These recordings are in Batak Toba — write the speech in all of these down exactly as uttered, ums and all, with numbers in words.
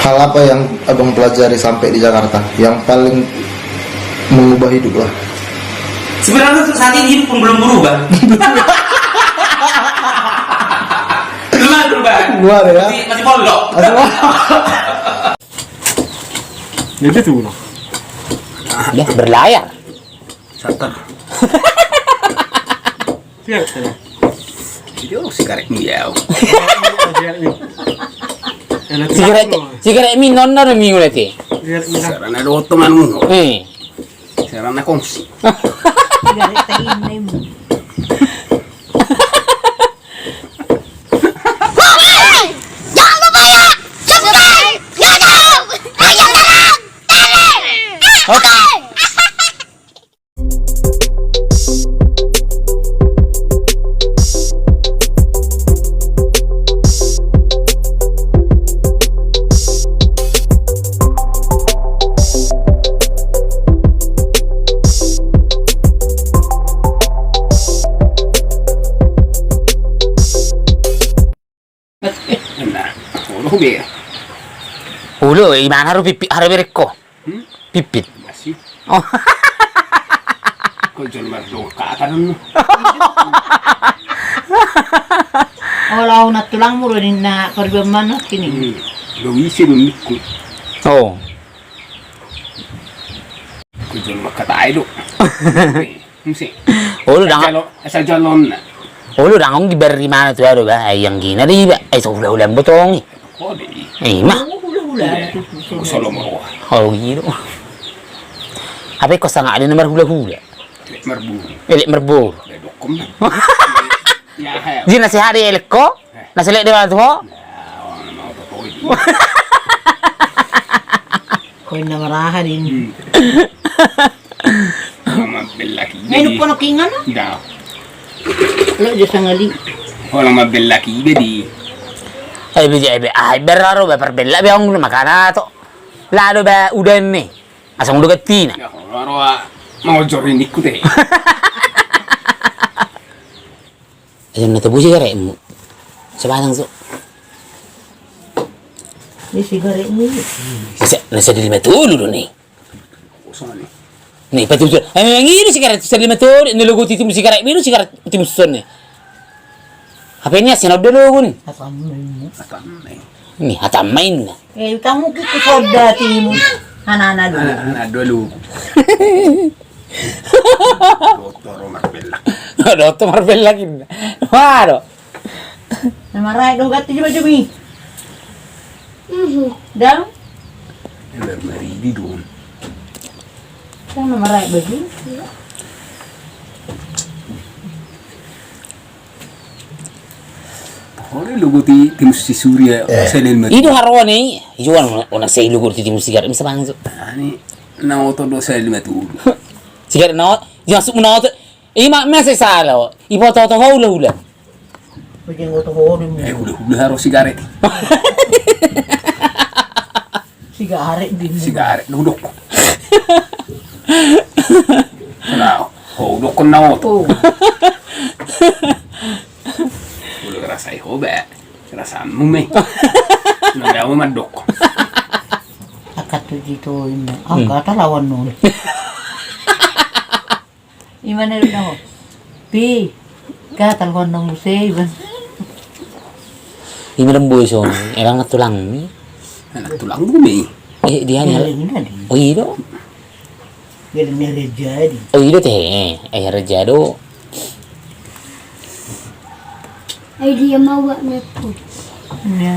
Hal apa yang abang pelajari sampai di Jakarta yang paling mengubah hidup lah? Sebenarnya untuk saat ini hidup pun belum berubah. Belum ada perubahan. Belum ada ya? Masih, masih pondok. Asal Jadi tuh loh. Ya, berlayar. Satar. Siap saya. Jadi orang sigaret miau. Sigaret, sigaret mi non na mi udah ti. Siap. Sarana do temanmu. Eh. Sarana kongsi. Jangan lupa ya, subscribe YouTube Raja Tenang T V. Oke. Nah, olo be. Olo, imana haru pipit haru bereko. Pipit. Masih. Oh. Kau jual mardong kata dulu. Olo, au na tulang mulu di na korban mana kini. Lo isi dulu ikut. Oh. Kau jual makatai do. Mesti. Olo dang. Asal jalon na. Olo dang, ong di bari mana tu ado ba, ai yang gina di ba, ai so hula-hula botongi. Oh di. Eh ma. Solo moro. Oh gitu. Apa kau sangat ada nomor hula-hula. Marbu. Elek merbur. Dokom. Ya hai. Jadi nasi hari elek ko, nasi elek dewa tu ho. Koin na maraha din. Mama belaki. Ngai nu kono kingan. Dah. Lo je sangali. Kalau ma belaki be di. Ai be ai be ai beraro be parbella be ong makana to. Lado be udan ni. Asal udah gantina. Ya kalau roa mau jorin ikut eh. Aja na tebu sigaretmu. Sebatang so. Ini sigaretmu. Nasa nasa di lima tolu do ni. Kosong ni. Ni pati usul. Eh yang ini sigaret usul lima tolu. Ni logo titimu sigaret biru sigaret titimu usul ni. Apa ini asin ada logo ni. Apa ini? Apa ni? Ni hata main na. Eh kamu kuku soda timu. Anak-anak dulu. Anak dulu. Dokter Omar Bella. Dokter Omar Bella gini. Waduh. Nama rai do gati juga jumi. Dang. Elar maridi dong. Kan nama rai bagi. Ore logo ti timus si Surya selen mati. Ido haroni, ido ona sei logo ti timus sigaret bisa bangso. Ani na oto do selen mati. Sigaret na oto, masuk na oto. Ima mese sala. Ipo oto oto hula hula. Bajeng oto hula. Eh hula hula haro sigaret. Sigaret di. Sigaret duduk. Nah, ho dukun na oto. Udah rasai ho be. Rasamu me. Nang mau mandok. Akat tu jito ini. Angkat lawan nol. Imana lu nang. Pi. Ka telepon nang muse iban. Ima dem boy son. Emang tulang ni. Anak tulang bumi. Eh dia ni. Oh iya do. Geleng ni reja di. Oh iya do te. Eh reja do. Ai dia mau buat mepu. Ya.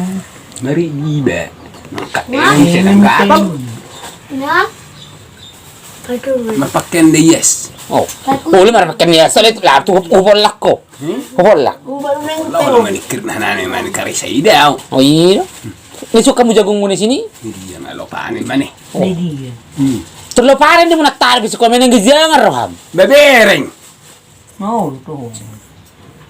Mari giba. Maka Wah. Em sedang gatal. Nah. Aduh. Mapakken de yes. Oh. Oh lu mara pakken yes. Soalnya itu lah tu upol lako. Upol lak. Ubal nang Lawan manikir nah nane manikari saidau. Oh iya. Ini suka mu jagung guna sini. Dia nggak lo panen mana? Dia. Terlalu panen dia mau natar bisa komen yang gejangan roham. Bebereng. Mau tuh.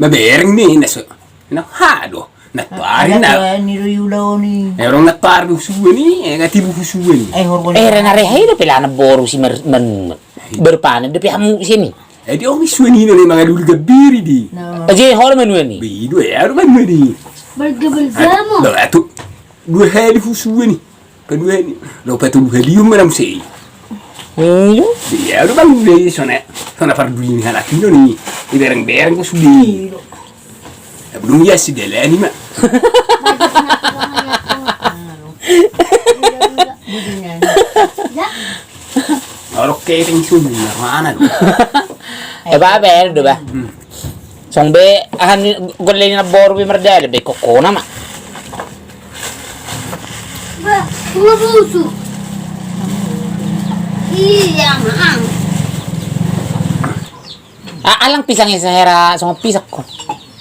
Bebereng nih nasu. Nah, aduh. Nah, tuarin na. Ni ro yula ni. Eh orang natar bu suwe ni, eh ngati bu suwe ni. Eh horgon. Eh rena reha ido pelana boru si mer men. Berpanen de pehamu sini. Eh dia orang suwe ni nih mangadu gabiri di. Nah. Aje hol menu ni. Bidu ya, orang menu ni. Berge bergamo. Lo atu. Dua hari bu suwe ni. Kedua ni, lo patu dua lium mana muse. Iya. Iya, udah bang, udah, iya, sona, sona parduli ni halak Indo ni. Ibereng-bereng ko sudah. Iya. Ya, belum ya, si Dela ni, Mak. Orang kering sudah, mana lu? Eh, ba, ber, do, ba. Hmm. Song be, ahan, golle ni na boru be mardali, be kokona, Mak. Ba, gua busuk. Iya, Mang. A-, alang pisang i sahera songon pisang ko.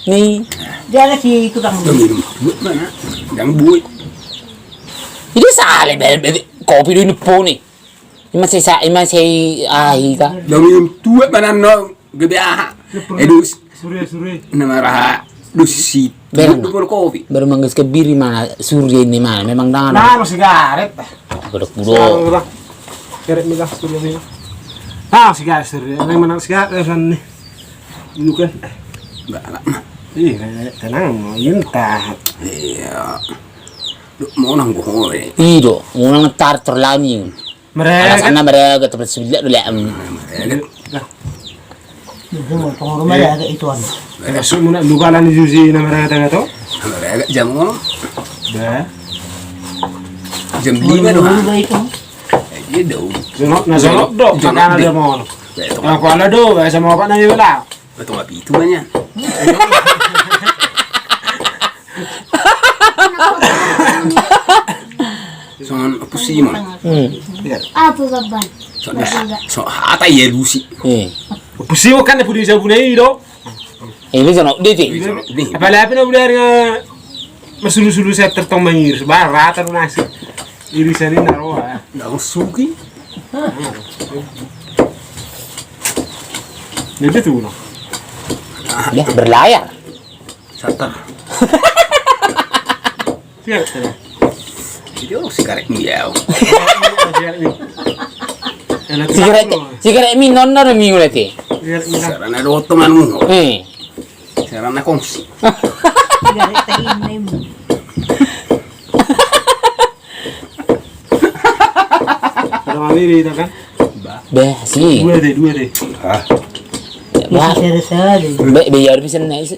Ni. Dia ada si tukang. Dong minum. Buat mana? Dang buat. Jadi sale be, be, kopi do ini po ni. Ima se sa, ima se ahi ka. Dong minum tua mana no gede aha. Edus. Sure, sure. Nama raha. Dusi. Bereng. Dua puluh kopi. Baru manggas ke biri mana? Sure ini mana? Memang dang. Nah, masih garet. Godok budo. Sekarang udah. Kerek milah, sudah milah. Ah, sigaret, sudah. Yang mana sigaret, ya, san nih. Dulu kan. Enggak, enggak. Iya, tenang, mau intat. Iya. Duh, mau nang gue. Iya, do. Mau nang tar terlami. Mereka. Alasannya mereka tempat sebelah dulu, em. Mereka. Itu, tunggu rumah ya, agak ituan. Maksudmu nak duka lah ni Zuzi nama raga tengah tu? Nama raga jam ngono. Dah. Jam lima doang. Dulu itu. Eh, dia dong. Jonok, nah, jonok do, jonok makanan dia mau. Yang kuala do, biasa mau apa nanya bela? Betul apa itu banyak? Songon Opu Simon. Hmm. Iya. Apa, Baban? So, so, hata ia lusi. Hmm. Opu Simon kan na pudi sabuna i do. Eh, ini sono, dia, dia. Apalagi apa na udah ada masulu-sulu saya tertong mangiris. Bah, rata lu nasi. Irisan ini naroa. Nggak suki. Jadi tuh, no. Ya, berlayar. Satar. Siap, siap. Jadi, oh, sigaret ni ya. Sigaret ni. Enak. Sigaret, sigaret mi non, non, mi udah ti. Sigaret mi. Sarana do otoman mu. Eh. Sarana kongsi. Sigaret tai mem. Ada mami di itu kan? Bah, si. Dua deh, dua deh. Ah. Bah. Bisa ada saya deh. Be, be, ya, bisa naik.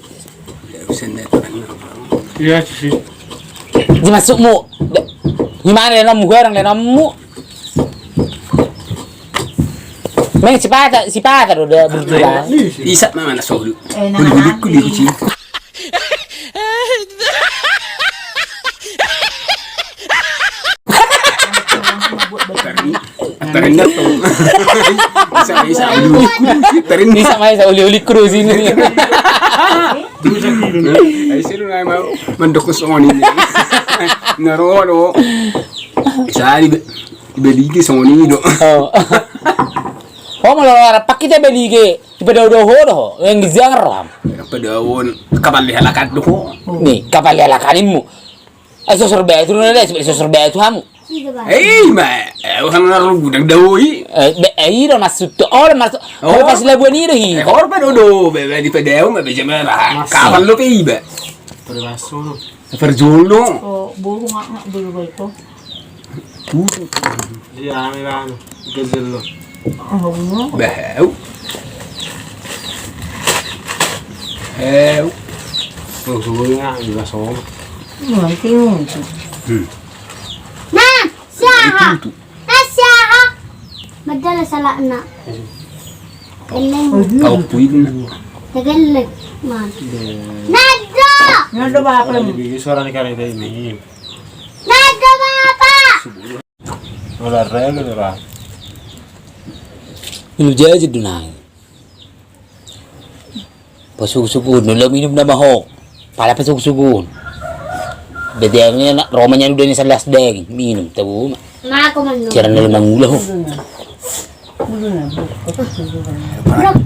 Iya, sih. Di masukmu. Di mana lenonmu, garang lenonmu? Meng sipata, sipata do da berjuang. Isap mana solu. Huli-huliku di kucing. Teringat tuh. Bisa, bisa. Teringat. Bisa main sa uli-uli kru sini. Ai sini na mau mendukung songon ini. Naro do. Bisa di beli ke songon ini do. Oh. Oh, malah orang pakai kita beli ke. Di pada udah ho do. Yang gejang ram. Pada on kapal di halakan do. Nih, kapal di halakan ini mu. Eh, sosor batu na dai, sosor batu hamu. Eh, ma, eh, usan na ro gudang dao i. Eh, be, eh, i do maksud tu, oh, maksud, oh, pas labuan i do i. Eh, hor pa do do, be, be, di padao, be, be, jam lah. Kapal do pe iba. Pada masuk. Parjolo. Oh, boru ngak, ngak, boru baik ko. Iya, ame ame. Gajel lo. Bau. Heu. Oh, subuhnya juga sama. Nanti. Hmm. Nah, siapa? Itu, itu. Nah, siapa? Madala salah nak. Gelleng. Kau puin. Gelleng. Man. Nada. Nada apa? Ini suara ni kali ini. Nada apa? Olahraga, olahraga. Minum jaja do nai. Pasuksukun, nula minum nama ho. Pala pasuksukun. Bedengnya nak romanya udah ni selas daging, minum tabu ma. Cara nula mangula ho.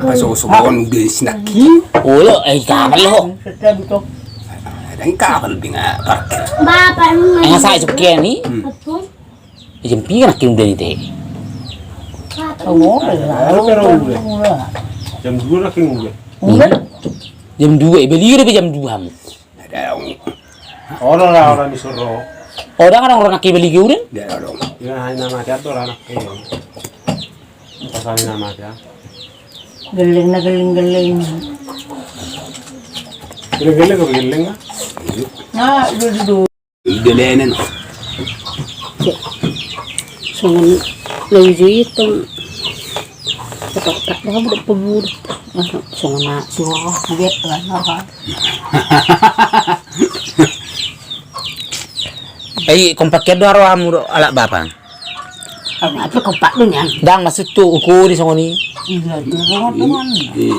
Pasuksukun udah ni sinaki. Olo, eh, kapal ho. Ada kapal binga parkir. Bapak lu. Enggak saya suka ni. Jam pira nangkin udah ni te? Jam dua nangkin udah. Jam dua, eh, beli udah jam dua hamu. Ora, ora, ora disuruh. Oh, ndang adong roha nangkin beli giurin? Ndang adong. Ia, hai na mate atau anak, eh. Pasal na mate, ah. Geleng na geleng-geleng. Geleng-geleng apa geleng, ah? Nah, dulu, dulu. Geleng. Songon na uju itong. Cepat, tak, dah, budak pemur. Ah, songon na, si Wawa, budak, lah, nah. Eh, kompak do rohamu dohot anak bapa. Anak bapa kompak do nian. Ndang, maksudhu, ukur i songon i. Iya, iya.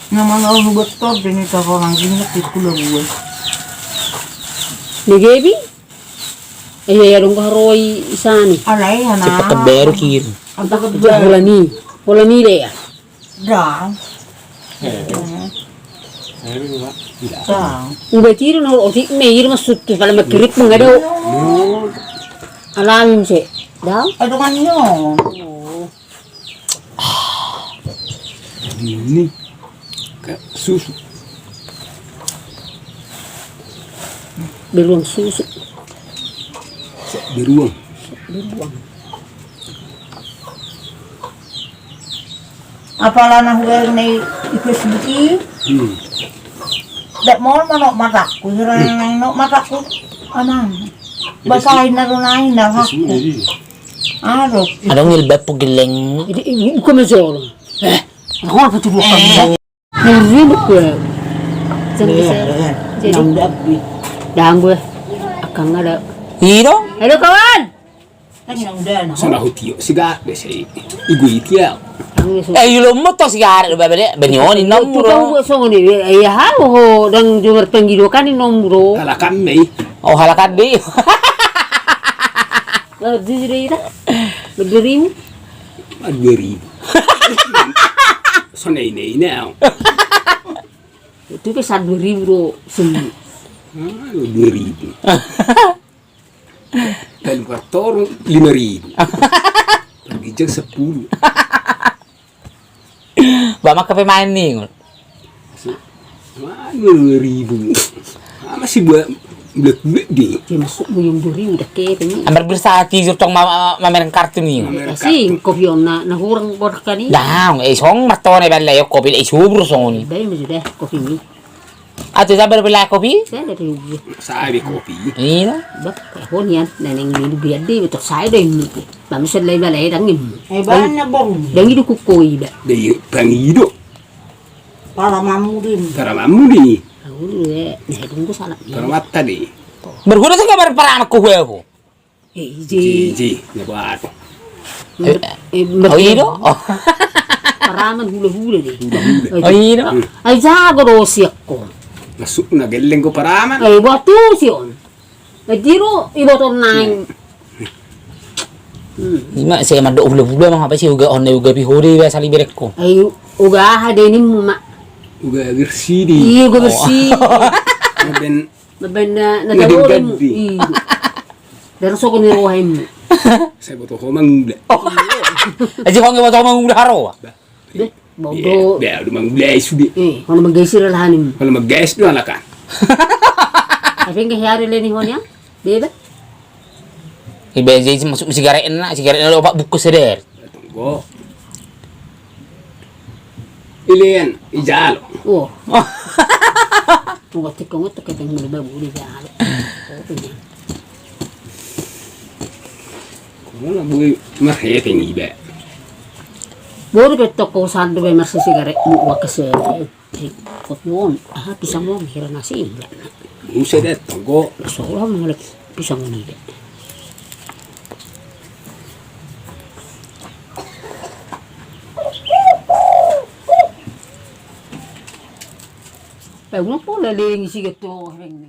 Na molo hubetor, jadi taruh lagi, ngerti, kulo gue. Negebi? Iya, iya, dong, haroi isani. Alai, ana. Cepat keberu, kir. Apa keberu? Holan i. Holan i, deh, ya. Ndang. Eh. Ndang. Udah tiru, no, otik me, ir, maksudhu, pala magrib, nggak ada. Alam, sih. Ndang. Aduh, kan, nyo. Oh. Ini. Kayak susu. Beruang susu. Beruang. Beruang. Apala na hubereng i, i Facebook i. Hmm. Dak mol manok matakku, hirang nai nok matakku. Amang. Basain na do nai na hakku. Ado. Adong ilbab po geleng. Ini, ini bukan masalah. Eh, aku apa tuh bukan? Ngeri buku. Jadi, ndang gue. Akang ada. Iya dong. Halo, kawan. Sana hutio sigaret be sai. Igu itia. Eh, ilo moto sigaret do, baba, de. Bani oni, nom, bro. Iya, halo, dang jual tenggi do kan, nom, bro. Halakan be. Oh, halakan be. Jujur ita. Berdirimu. Dua ribu. Sonai nai nau. Itu pe sa dua ribu do semua. Ah, dua ribu. Lalu kartor lima ribu. Pergi jam sepuluh. Ba, maka pe main ni. Wah, dua ribu. Ah, masih buat bulat-bulat di. Dia masuk buyung dua ribu dah ke ini. Ambar bersati jur tong ma-, ma-, mamereng kartu ni. Mamereng kartu. Sing kopi on na, na hurang borka ni. Ndang, eh, song matone bala yo kopi, eh, subur song ni. Bae mo sudah kopi ni. Atu sabar bela kopi? Saya ada kopi. Saya ada kopi. Iya. Bak, kau nian, neneng ni dugi ade, betul saya dah ini. Bang, sudah lai bala, eh, dang ini. Eh, banyak, Bang. Dang itu kukoi, Bang. Dai, Bang Ido. Para mamudin. Para mamudin. Tahu dulu, eh. Nah, tunggu salah. Para mata deh. Berguna tuh kabar para anak kau, aku. Eh, iji. Iji, iji. Ya, buat. Eh, eh, oh, iya, dong. Paraman hula-hula deh. Hula-hula. Oh, iya, dong. Hmm. Ai jago do siak ko. Masuk na geleng ko paraman. Eh, buat tu si on. Diro, iboto naeng. Hmm. Ima, saya mandok hula-hula, mang, apa sih, uga on, uga pihori, ba sali berek ko. Ai, uga aha de ni, mak. Uga bersih di. Iya, uga bersih. Oh. Maben, maben na, na deng jabo gaddi. Iya. Daro sogo ni roha imu. Saya boto ho mangula. Oh. Aji ho nge boto ho mangula haro. Deh. Bodo. Be, be, udah mangulai sude. Eh, hono manggaisi do lahanim. Hono manggaisi do alakan. Tapi nggak hari leni honya. Be, be. Ibe jadi masuk sigaret enak, sigaret enak lo pak buku seder. Tunggu. Ilen, ijalo. Oh. Tunggu, tunggu, tunggu, tunggu, tunggu, tunggu, ijalo. Oh, punya. Kono na boi marhepeng iba. Boru pe toko sando be marse sigaretmu, uang kese. Eh, kopi on, aha, pisang on, hira nasi iba. Use de toko. Sola mangale pisang on iba. Pe ulang pola lengi sigaret tu hepeng ni.